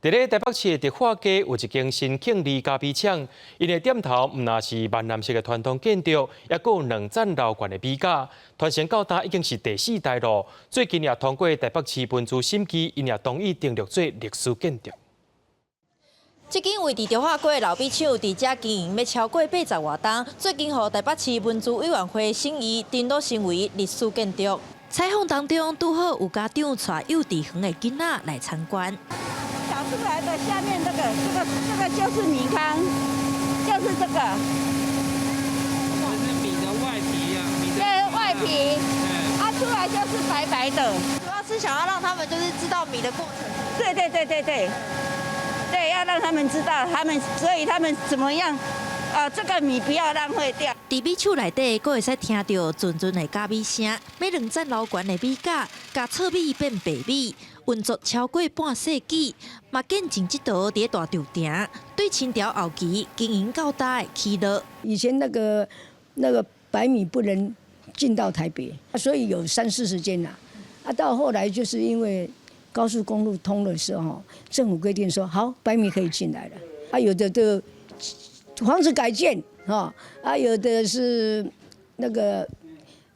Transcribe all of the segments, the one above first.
佇咧台北市的迪化街有一間新慶利咖啡廠，𪜶的店頭毋但是閩南式的傳統建築，猶閣有兩層樓懸的米架，傳承到今已經是第四代咯。最近也通過台北市文資審議，𪜶也同意登錄做歷史建築。這間位佇迪化街的老米廠，佇遮經營欲超過八十外冬，最近予台北市文資委員會審議，登錄成為歷史建築。採訪當中，拄好有家長帶幼稚園的囡仔來參觀。找出來的下面這個，這個就是米糠，就是這個。這是米的外皮啊，米的。對，外皮。啊，出來就是白白的。主要是想要讓他們就是知道米的過程。對對對對對，對，要讓他們知道，他們所以他們怎麼樣？啊，這個米不要浪費掉。佇米廠內底，閣會使聽著陣陣的軋米聲。欲兩層樓懸的米架，共糙米變白米，運作超過半世紀，嘛見證這道佇咧大稻埕，對清朝後期經營到今的起落。以前那個白米不能進到台北，所以有三四十間啦。啊，到後來就是因為高速公路通的時候，政府規定說好，白米可以進來了。啊，有的都房子改建，哈，啊，有的是那個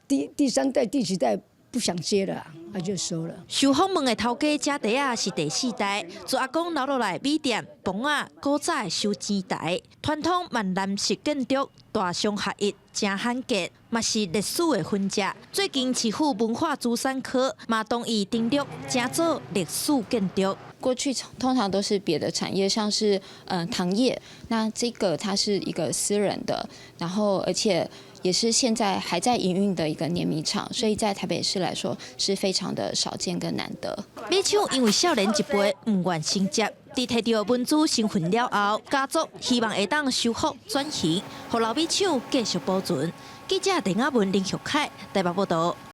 第三代、第幾代不想接了，啊，就收了。受訪問的頭家賈弟仔是第四代，自阿公留落來米店、磅仔、古早的收錢台，傳統閩南式建築，大商合一，誠罕見，嘛是歷史的痕跡。最近市府文化資產科嘛同意登錄，成做歷史建築。過去通常都是別的產業，像是糖業，那這個它是一個私人的，然後而且也是現在還在營運的一個碾米廠，所以在台北市來說是非常的少見跟難得。米廠因為少年一輩毋願承接，佇提著文資身份了後，家族希望會當修復轉型，予老米廠繼續保存。記者鄧亞文、林玉凱台北報道。